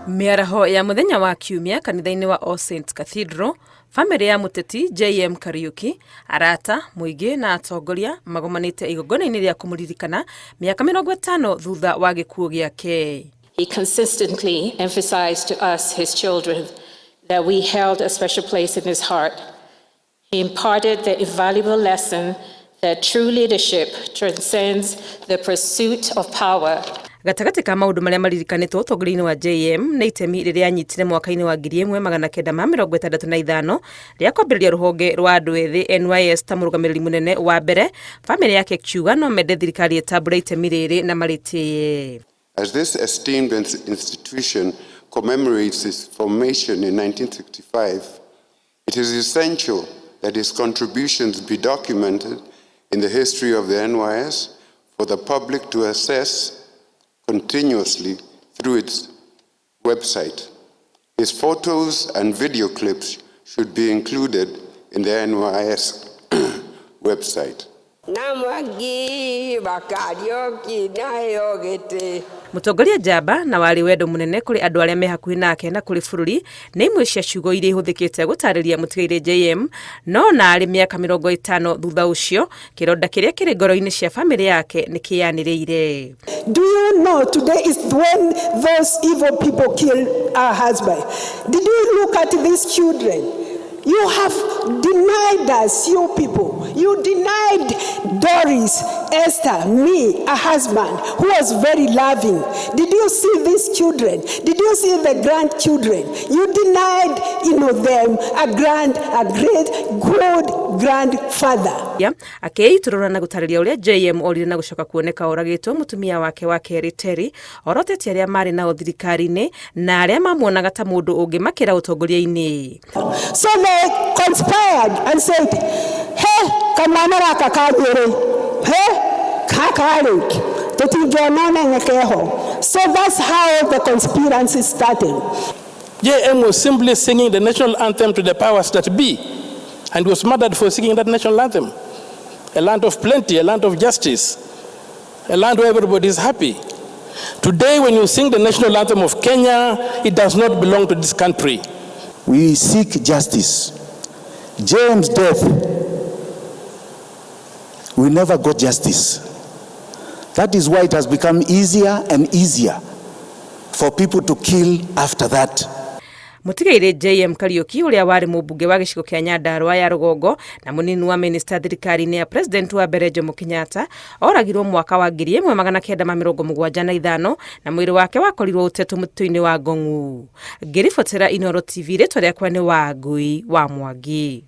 Mĩaraho ya mũthenya wa Kiumia kanitha-inĩ wa All Saints Cathedral, bamĩrĩ ya mũteti JM Kariuki, arata, mũingĩ na atongoria magomanĩte igongona-inĩ rĩa kũmũririkana mĩaka 50 thutha wa gĩkuũ gĩake. He consistently emphasized to us, his children, that we held a special place in his heart. He imparted the invaluable lesson that true leadership transcends the pursuit of power. Gatagatĩ ka maũndũ marĩa maririkanĩtwo ũtongoria-inĩ wa JM nĩ itemi rĩrĩa anyitire mwaka-inĩ wa 1965 rĩa kwambĩrĩria rũhonge rwa andũ ethĩ NYS ta mũrũgamĩrĩri mũnene wa mbere, bamĩrĩ yake ĩkiuga no mende thirikari ĩtambũre itemi rĩrĩ na marĩtĩye. As this esteemed institution commemorates its formation in 1965, it is essential that its contributions be documented in the history of the NYS for the public to assess continuously through its website. His photos and video clips should be included in the NYS website. Na Mwangi wa Kariũki nayo gĩtĩ. Mũtongoria njamba na warĩ wendo mũnene kũrĩ andũ arĩa me hakuhĩ nake na kũrĩ bũrũri nĩ imwe cia ciugo iria ihũthĩkĩte gũtarĩria mũtigairĩ JM, no na arĩ mĩaka 50 thutha ũcio kĩronda kĩrĩa kĩrĩ ngoro-inĩ cia bamĩrĩ yake nĩ kĩyanĩrĩire. Do you know today is when those evil people killed our husband? Did you look at these children? You have denied us, you people. You denied Doris, Esther, me, a husband who was very loving. Did you see these children? Did you see the grandchildren? You denied them a great, good grandfather. Ya, akĩitũrũra na gũtarĩria ũrĩa JM orire na gũcoka kuoneka oragĩtwo mũtumia wake wa kerĩ Terry, orotete arĩa marĩ nao thirikari-inĩ na arĩa mamuonaga ta mũndũ ũngĩmakĩra ũtongoria-inĩ. So they conspired and said, "Hey, kamwana gaka ka Nyĩrĩ, hey, kaka rĩ, tũtingĩona nene keho." So that's how the conspiracy started. JM was simply singing the national anthem to the powers that be and was murdered for singing that national anthem. A land of plenty, a land of justice, a land where everybody is happy. Today, when you sing the national anthem of Kenya, it does not belong to this country. We seek justice. James' death, we never got justice. That is why it has become easier and easier for people to kill after that. Mũtigairĩ JM Kariuki, ũrĩa warĩ mũmbunge wa gĩcigo kĩa Nyandarua ya rũgongo na mũnini wa minista thirikari-inĩ ya president wa mbere Jomo Kenyatta, oragirwo mwaka wa 1975 na mwĩrĩ wake wakorirwo ũtetwo mũtitũ-inĩ wa Ngong'u. Ngĩribotera Inooro TV, rĩtwa rĩakwa nĩ Wangui wa Mwangi.